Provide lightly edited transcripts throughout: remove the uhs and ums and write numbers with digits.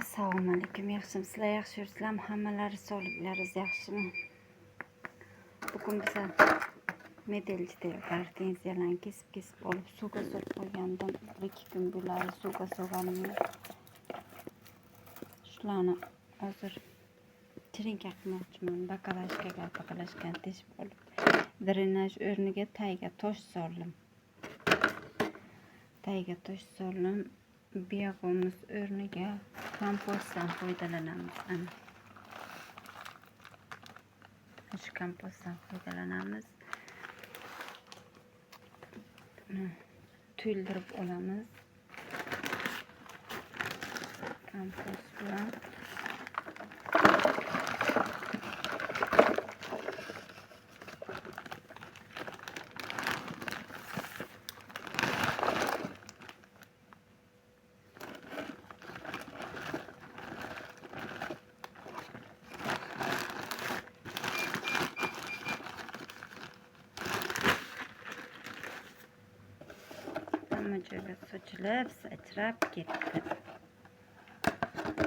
Assalomu alaykum. Yaxshimisizlar, yaxshi yuribsizlarmi? Hammalari sog'liklaringiz yaxshimi? Bugun biza medelchida gortenziyalarni kesib-kesib olib suvga solib qo'ygandim. 1-2 kun bo'ladi suvga solganimga. Shularni hozir chirinka qilmoqchiman. Bakalashkaga, bakalashkani teshib olib, drenaj o'rniga tayga tosh soldim. Tayga tosh soldim. Biyog'imiz o'rniga kompostdan foydalanamiz. Ana. Shu kompostdan foydalanamiz. Buni to'ldirib olamiz. Kompost bilan. Hamma joyga sochilib, sachrab ketdi.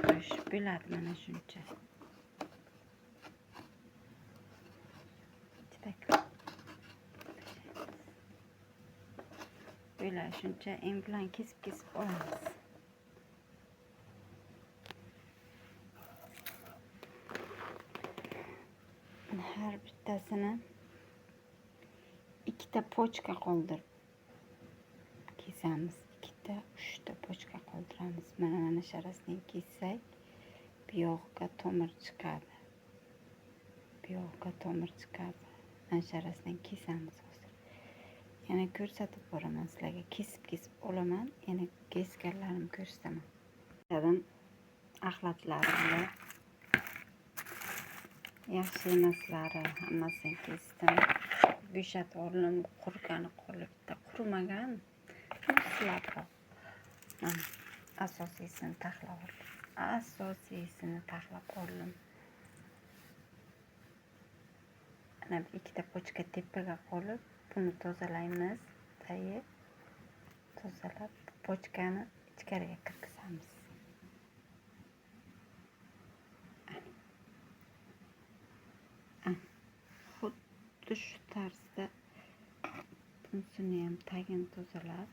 Xo'sh, bo'ladi mana shuncha. Bo'ladi shuncha. Em bilan kesib-kesib olamiz. Har bittasini ikkita pochka qoldirib kesamiz. Ikkita, uchta pochka qoldiramiz. Mana sharasini kessak, buyog'iga tomir chiqadi. Buyog'iga tomir chiqadi. Mana sharasini kesamiz hozir. Yana ko'rsatib boraman sizlarga. Kesib-kesib olaman. Yana kesganlarimni ko'rsataman. Axlatlari bilan yaxshi emaslari hammasini kesdim. Bo'shatib oldim, qurgani qolibdi. Qurimagan. Silabroq. Mana asosiysini taxlab oldim. Asosiysini taxlab oldim. Mana bu ikkita pochka tepaga qolib, buni tozalaymiz. Tayi tozalab pochkani ichkariga kirgizamiz. Xuddi shu tarzda bunisini ham tagini tozalab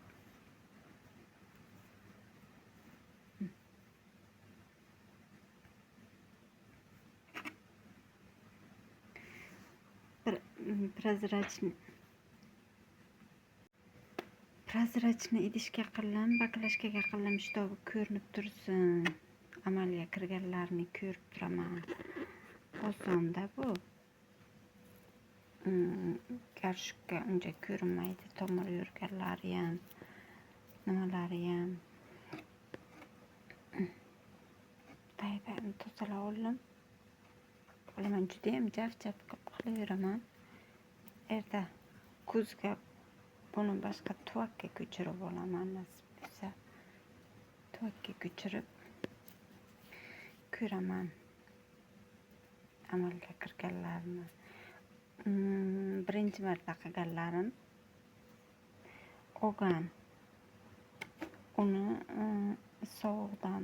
prozrachniy idishga qildim, baklashkaga qildim, shtobi ko'rinib tursin. Amalga kirganlarini ko'rib turaman. Osonda bu. Garshukka uncha ko'rinmaydi, tomir yurganlari ham, nimalari ham. Taydan tozalab oldim. Olaman, juda ham jaf-jaf qilib qilaveraman. Erta kuzga buni boshqa tuvakka ko'chirib olaman, nasib bo'lsa. Tuvakka ko'chirib ko'raman amalga kirganlarini. Birinchi marta qilganlarim olgan. Uni sovuqdan,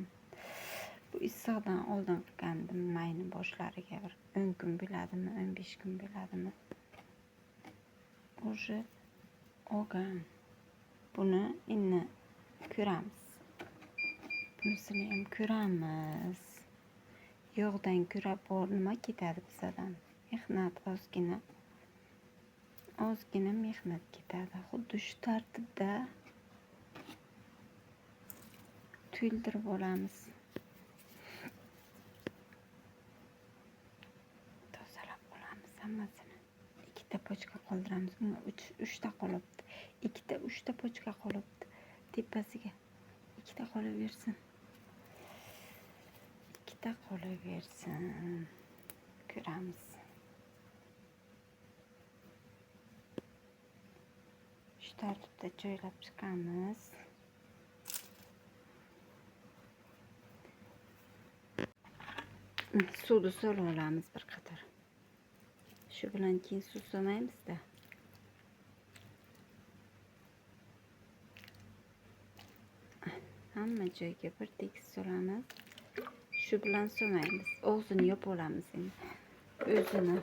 bu issiqdan oldin qilgandim, mayni boshlariga bir 10 kun bo'ladimi, 15 kun bo'ladimi? Уже olgan. Buni endi ko'ramiz. Bunisini ham ko'ramiz. Yog'dan ko'ra bor nima ketadi bizadan? Mehnat ozgina. Ozgina mehnat ketadi. Xuddi shu tartibda to'ldirib olamiz. Tozalab olamiz hammasini. Ikkita pochka qoldiramiz. Unga uchta qolibdi. Ikkita, uchta pochka qolibdi. Tepasiga ikkita qolaversin. Ikkita qolaversin. Ko'ramiz. Shu tartibda joylab chiqamiz. Suvni solib olamiz bir qator. Shu bilan keyin suv solmaymiz-da. Hamma joyga bir tekis solamiz. Shu bilan sumaymiz. Og'zini yopib olamiz endi. O'zini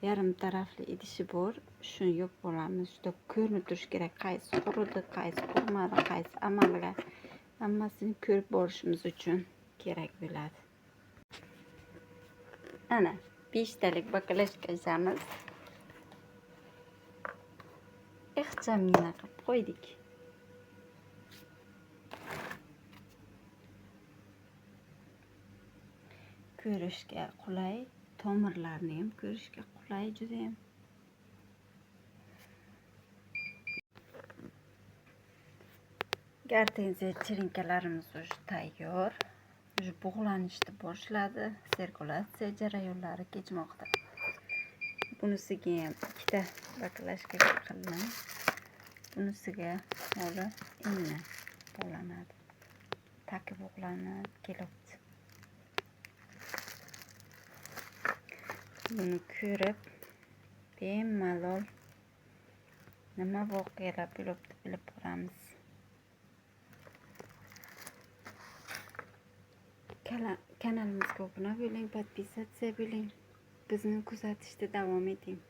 yarim tarafli idishi bor. Shuni yopib olamiz. Juda ko'rinib turishi kerak, qaysi quridi, qaysi qurmadi, qaysi amalga. Hammasini ko'rib borishimiz uchun kerak bo'ladi. Ana 5 talik bakalashkamiz. Ixchamgina qilib qo'ydik. Ko'rishga qulay, tomirlarni ham ko'rishga qulay judayam. Gortenziya chirinkalarimiz уже tayyor. Уже bug'lanishni boshladi. Sirkulyatsiya jarayonlari kechmoqda. Bunisiga ham ikkita bakalashka qildim. Bunisiga holi endi bug'lanadi. Taki bug'lanib kelyapti. Buni ko'rib bemalol nima voqealar bo'libdi bilib boramiz. Kanalimizga obuna bo'ling, podpisatsiya bo'ling. Bizni kuzatishda davom eting.